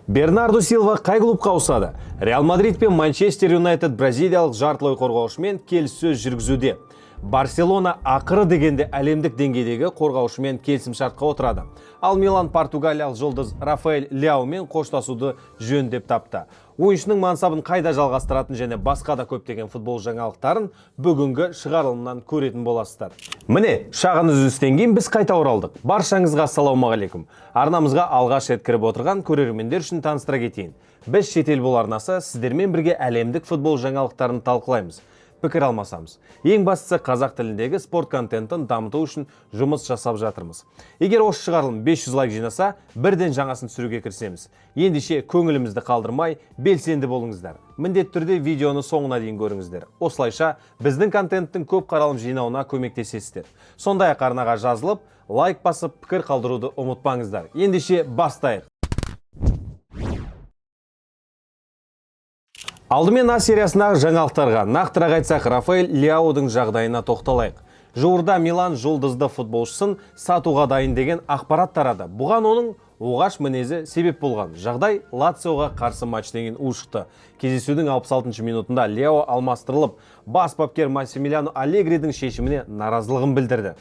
Бернардо Силва қай клубқа ауысады? Реал Мадрид пен Манчестер Юнайтед бразилиялық жартылай қорғаушымен келіссөз жүргізуде. Барселона ақыры дегенде әлемдік деңгейдегі қорғаушымен келісімшартқа отырады. Ал Милан португалиялық жұлдыз Рафаэль Ляомен қоштасуды жөн деп тапты. Ойыншының мансабын қайда жалғастыратын және басқа да көптеген футбол жаңалықтарын бүгінгі шығарылымнан көретін боласыздар. Міне, шағын үзілістен кейін біз қайта оралдық. Баршаңызға ассалаумағалейкум. Арнамызға алғаш рет кіріп отырған көрермендер үшін таныстыра кетейін. Біз, Шетел бол арнасы, сіздермен бірге әлемдік футбол жаңалықтарын талқылаймыз, пікір алмасамыз. Ең бастысы, қазақ тіліндегі спорт контентін дамыту үшін жұмыс жасап жатырмыз. Егер осы шығарылым 500 лайк жинаса, бірден жаңасын түсіруге кірісеміз. Ендеше көңілімізді қалдырмай, белсенді болыңыздар. Міндетті түрде видеоны соңына дейін көріңіздер. Осылайша біздің контенттің көп қаралым жинауына көмектесесіздер. Сондай ақ арнаға жазылып, лайк басып, пікір қалдыруды ұмытпаңыздар. Ендеше бастайық. Алдымен А сериясындағы жаңалықтарға, нақтырақ айтсақ, Рафаэль Ляодың жағдайына тоқталайық. Жуырда Милан жұлдызды футболшысын сатуға дайын деген ақпарат тарады. Бұған оның оғаш мінезі себеп болған. Жағдай Лациоға қарсы матчтен кейін ушықты. Кездесудің 66 минутында Ляо алмастырылып, бас бапкер Массимилиано Аллегридің шешіміне наразылығын білдірді.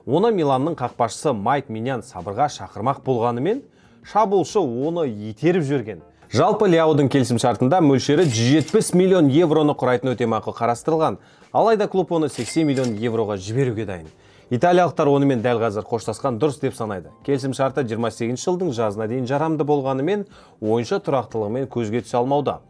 Оны Миланның қақпашысы Майк Миньян сабырға шақырмақ болғанымен, шабуылшы оны итеріп жіберген. Жалпы, Ляодың келісім шартында мөлшері 170 миллион евроны құрайтын өтемақы қарастырылған. Алайда клуб оны 80 миллион евроға жіберуге дайын. Италиялықтар онымен дәл қазір қоштасқан дұрыс деп санайды. Келісім шарты 28 жылдың жазына дейін жарамды болғанымен, ойыншы тұрақтылығымен көзге түсе алмауда.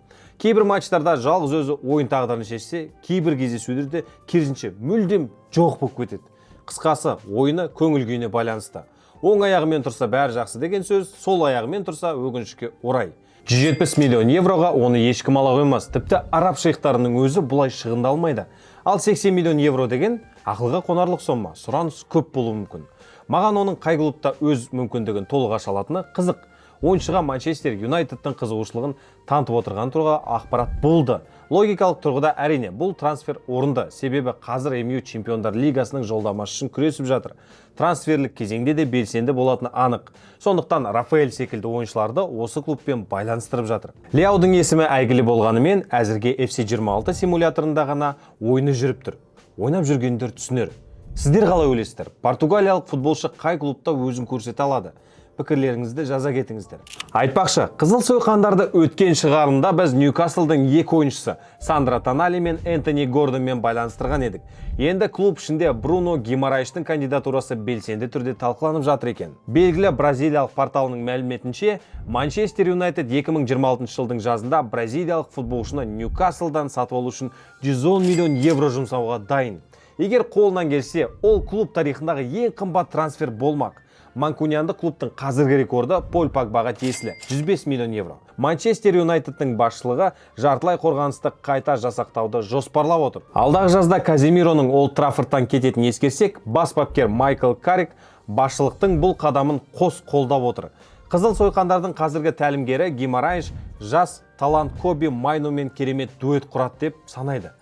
Кейбір матчтарда жалғыз өзі ойын тағдырын шешсе, кейбір кездесулерде керісінше мүлдем жоқ болып кетеді. Қысқасы, ойыны көңіл күйіне байланысты. Оң аяғымен тұрса, бәрі жақсы деген сөз, сол аяғымен тұрса, өкінішке орай. 170 миллион евроға оны ешкім ала қоймас. Тіпті араб шейхтарының өзі бұлай шығындалмайды. Ал 80 миллион евро деген ақылға қонарлық сомма, сұраныс көп болуы мүмкін. Маған оның қай клубта өз мүмкіндігін толық аша алатыны қызық. Ойыншыға Манчестер Юнайтедтің қызығушылығын танытып отырған туралы ақпарат болды. Логикалық тұрғыда, әрине, бұл трансфер орынды, себебі қазір МЮ Чемпиондар лигасының жолдамасы үшін күресіп жатыр. Трансферлік кезеңде де белсенді болатыны анық. Сондықтан Рафаэль секілді ойыншыларды осы клубпен байланыстырып жатыр. Ляудың есімі әйгілі болғанымен, әзірге FC 26 симуляторында ғана ойыны жүріп тұр. Ойнап жүргендер түсінер. Сіздер қалай ойлайсыздар? Португалиялық футболшы қай клубта өзін көрсете алады? Пікірлеріңізді жаза кетіңіздер. Айтпақшы, қызыл сойқандарды өткен шығарылымда біз Ньюкаслдың екі ойыншысы Сандро Тонали мен Энтони Гордонмен байланыстырған едік. Енді клуб ішінде Бруно Гимарайштың кандидатурасы белсенді түрде талқыланып жатыр екен. Белгілі бразилиялық порталының мәліметінше, Манчестер Юнайтед 2026 жылдың жазында бразилиялық футболшыны Ньюкаслдан сатып алу үшін 110 миллион евро жұмсауға дайын. Егер қолынан келсе, ол клуб тарихындағы ең қымбат трансфер болмақ. Манкуниандық клубтың қазіргі рекорды Поль Погбаға тиесілі – 105 миллион евро. Манчестер Юнайтедтің басшылығы жартылай қорғанысты қайта жасақтауды жоспарлап отыр. Алдағы жазда Каземироның Олд Траффордтан кететінін ескерсек, бас бапкер Майкл Каррик басшылықтың бұл қадамын қос қолдап отыр. Қызыл сойқандардың қазіргі тәлімгері Гимарайш жас талант Коби Майномен керемет дуэт құрады деп санайды.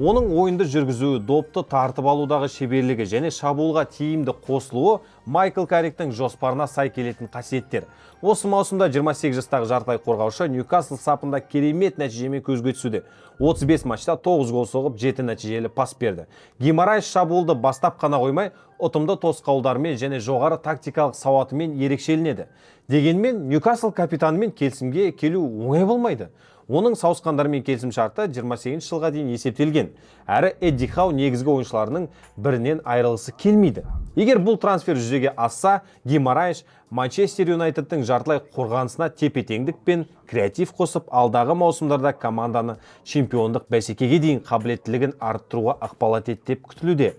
Оның ойынды жүргізуі, допты тартып алудағы шеберлігі және шабуылға тиімді қосылуы Майкл Карриктің жоспарына сай келетін қасиеттер. Осы маусымда 28 жастағы жартылай қорғаушы Ньюкасл сапында керемет нәтижемен көзге түсуде. 35 матчта 9 гол соғып, 7 нәтижелі пас берді. Гимарайш шабуылды бастап қана қоймай, ұтымды тосқауылдармен және жоғары тактикалық сауатымен ерекшеленеді. Дегенмен Ньюкасл капитанымен келісімге келу оңай болмайды. Оның сауысқандармен келісім шарты 28 жылға дейін есептелген. Әрі Эдди Хау негізгі ойыншыларының бірінен айырылғысы келмейді. Егер бұл трансфер жүзеге асса, Гимарайш Манчестер Юнайтедтің жартылай қорғанысына тепе-теңдік пен креатив қосып, алдағы маусымдарда команданы чемпиондық бәсекеге дейін қабілеттілігін арттыруға ықпал етеді деп күтілуде.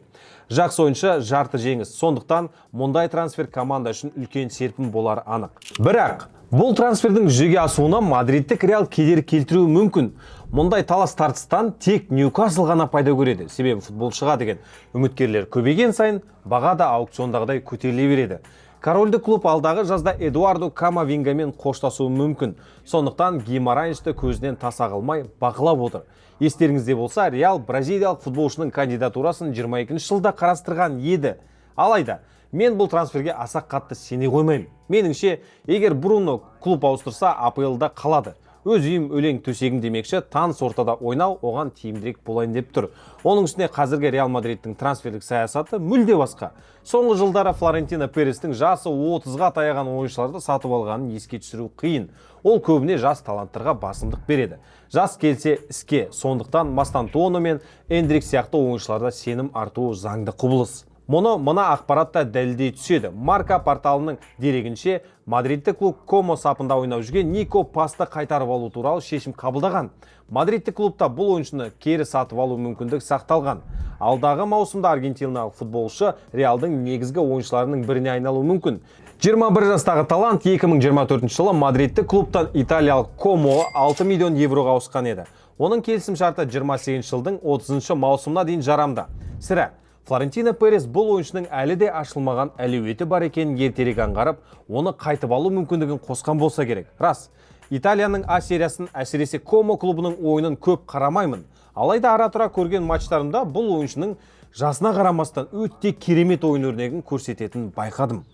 Жақсы ойыншы – жарты жеңіс. Сондықтан мұндай трансфер команда үшін үлкен серпін болары анық. Бірақ бұл трансфердің жүзеге асуына мадридтік Реал кедергі келтіруі мүмкін. Мұндай талас тартыстан тек Ньюкасл ғана пайда көреді. Себебі футболшыға деген үміткерлер көбейген сайын баға да аукциондағыдай көтеріле береді. Корольдік клуб алдағы жазда Эдуардо Камавингамен қоштасуы мүмкін. Сондықтан Гимарайншты көзінен таса қылмай бақылап отыр. Естеріңізде болса, Реал бразилиялық футболшының кандидатурасын 22 жылда қарастырған еді. Алайда Мен бұл трансферге аса қатты сене қоймаймын. Меніңше, егер Бруно клуб ауыстырса, АПЛ-да қалады. Өз үйім өлең төсегім демекші, таныс ортада ойнау оған тиімдірек болайын деп тұр. Оның үстіне қазіргі Реал Мадридтің трансферлік саясаты мүлде басқа. Соңғы жылдары Флорентино Перестің жасы 30-ға таяған ойыншыларды сатып алғанын еске түсіру қиын. Ол көбіне жас таланттарға басымдық береді. Жас келсе іске, сондықтан Мастантуоно мен Эндрик сияқты ойыншыларда сенім артуы заңды құбылыс. Мұны мына ақпарат та дәлелдей түседі. Марка порталының дерегінше, мадридтік клуб Комо сапында ойнап жүрген Нико Пасты қайтарып алу туралы шешім қабылдаған. Мадридтік клубта бұл ойыншыны кері сатып алу мүмкіндік сақталған. Алдағы маусымда аргентиналық футболшы Реалдың негізгі ойыншыларының біріне айналуы мүмкін. 21 жастағы талант 2024 жылы мадридтік клубтан италиялық Комоға 6 миллион евроға ауысқан еді. Оның келісім шарты 28 жылдың 30 маусымына дейін жарамды. Сірә, Флорентино Перес бұл ойыншының әлі де ашылмаған әлеуеті бар екенін ертерек аңғарып, оны қайтып алу мүмкіндігін қосқан болса керек. Рас, Италияның А сериясын, әсіресе Комо клубының ойынын көп қарамаймын. Алайда ара-тұра көрген матчтарымда бұл ойыншының жасына қарамастан өте керемет ойын өрнегін көрсететінін байқадым.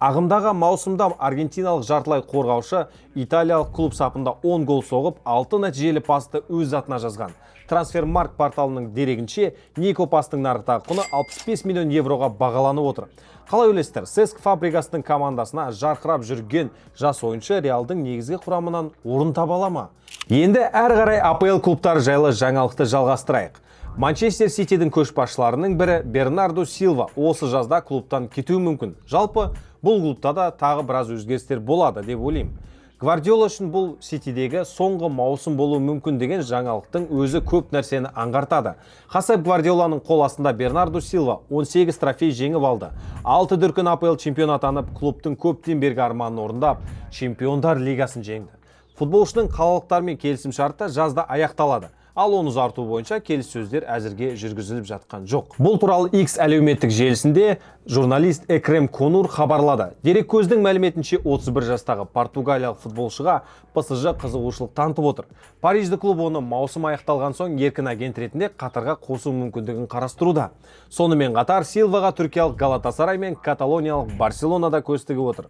Ағымдағы маусымда аргентиналық жартылай қорғаушы италиялық клуб сапында 10 гол соғып, 6 нәтижелі пасты өз атына жазған. Трансфермаркт порталының дерегінше, Нико Пастың нарықтағы құны 65 миллион евроға бағаланып отыр. Қалай ойлайсыздар, Сеск Фабрегастың командасына жарқырап жүрген жас ойыншы Реалдың негізгі құрамынан орын таба ала ма? Енді әрі қарай АПЛ клубтары жайлы жаңалықты жалғастырайық. Манчестер Ситидің көшбасшыларының бірі Бернарду Силва осы жазда клубтан кетуі мүмкін. Жалпы, бұл клубта да тағы біраз өзгерістер болады деп ойлаймын. Гвардиола үшін бұл Ситидегі соңғы маусым болуы мүмкін деген жаңалықтың өзі көп нәрсені аңғартады. Хосеп Гвардиоланың қол астында Бернарду Силва 18 трофей жеңіп алды. 6 дүркін АПЛ чемпион атанып, клубтың көптен бергі арманын орындап, Чемпиондар лигасын жеңді. Футболшының қалалықтармен келісім шарты жазда аяқталады. Ал оны ұзарту бойынша келіссөздер әзірге жүргізіліп жатқан жоқ. Бұл туралы X әлеуметтік желісінде журналист Экрем Конур хабарлады. Дереккөздің мәліметінше, 31 жастағы португалиялық футболшыға ПСЖ қызығушылық танытып отыр. Парижді клуб оны маусым аяқталған соң еркін агент ретінде қатарға қосу мүмкіндігін қарастыруда. Сонымен қатар Силваға түркиялық Галатасарай мен каталониялық Барселона да көз тігіп отыр.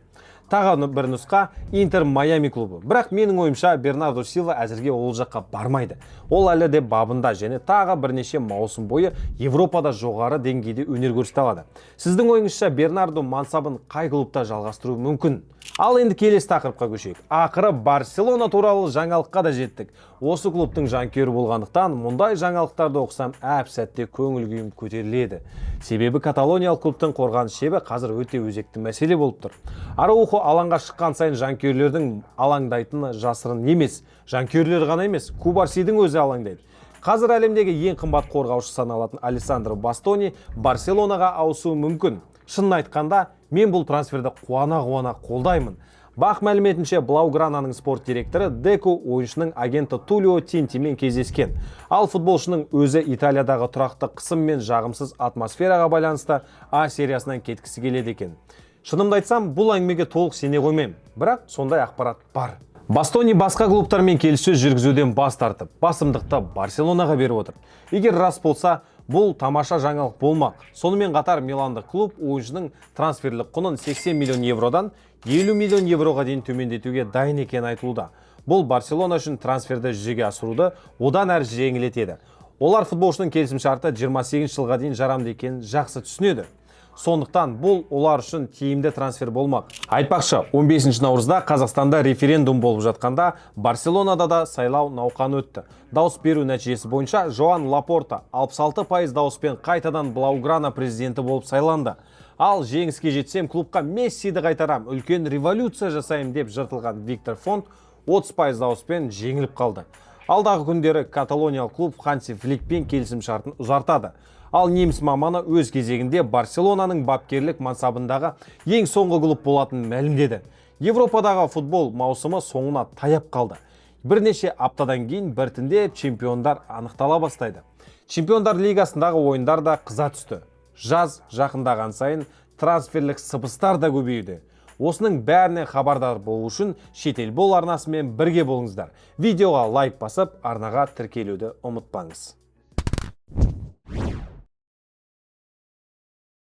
Тағы бір нұсқа — Интер Майами клубы. Бірақ менің ойымша, Бернардо Силва әзірге ол жаққа бармайды. Ол әлі де бабында және тағы бірнеше маусым бойы Европада жоғары деңгейде өнер көрсете алады. Сіздің ойыңызша, Бернардо мансабын қай клубта жалғастыруы мүмкін? Ал енді келесі тақырыпқа көшейік. Ақыры Барселона туралы жаңалыққа да жеттік. Осы клубтың жанкүйері болғандықтан, мұндай жаңалықтарды оқысам, әп сәтте көңіл күйім көтеріледі. Себебі каталониялық клубтың қорғаныс шебі қазір өте өзекті мәселе болып тұр. Араухо алаңға шыққан сайын жанкүйерлердің алаңдайтыны жасырын емес. Жанкүйерлер ғана емес, Кубарсидің өзі алаңдайды. Қазір әлемдегі ең қымбат қорғаушы саналатын Алессандро Бастони Барселонаға ауысуы мүмкін. Шынын айтқанда, мен бұл трансферді қуана-қуана қолдаймын. БАҚ мәліметінше, Блаугрананың спорт директоры Деку ойыншының агенті Тулио Тинтимен кездескен. Ал футболшының өзі Италиядағы тұрақты қысым мен жағымсыз атмосфераға байланысты А сериясынан кеткісі келеді екен. Шынымды айтсам, бұл әңгімеге толық сене қоймаймын, бірақ сондай ақпарат бар. Бастони басқа клубтармен келіссөз жүргізуден бас тартып, басымдықты Барселонаға беріп отыр. Егер рас болса, бұл тамаша жаңалық болмақ. Сонымен қатар миландық клуб ойыншының трансферлік құнын 80 миллион евродан 50 миллион евроға дейін төмендетуге дайын екені айтылуда. Бұл Барселона үшін трансферді жүзеге асыруды одан әрі жеңілдетеді. Олар футболшының келісім шарты 28 жылға дейін жарамды екенін жақсы түсінеді. Сондықтан бұл олар үшін тиімді трансфер болмақ. Айтпақшы, 15 наурызда Қазақстанда референдум болып жатқанда, Барселонада да сайлау науқаны өтті. Дауыс беру нәтижесі бойынша Жоан Лапорта 66% дауыспен қайтадан Блауграна президенті болып сайланды. Ал жеңіске жетсем, клубқа Мессиді қайтарам, үлкен революция жасаймын деп жыртылған Виктор Фонт 30% дауыспен жеңіліп қалды. Алдағы күндері каталониялық клуб Ханси Фликпен келісім шартын ұзартады. Ал неміс маманы өз кезегінде Барселонаның бапкерлік мансабындағы ең соңғы клуб болатынын мәлімдеді. Европадағы футбол маусымы соңына таяп қалды. Бірнеше аптадан кейін біртіндеп чемпиондар анықтала бастайды. Чемпиондар лигасындағы ойындар да қыза түсті. Жаз жақындаған сайын трансферлік сыбыстар да көбеюде. Осының бәрінен хабардар болу үшін Шетел бол арнасымен бірге болыңыздар. Видеоға лайк басып, арнаға тіркелуді ұмытпаңыз.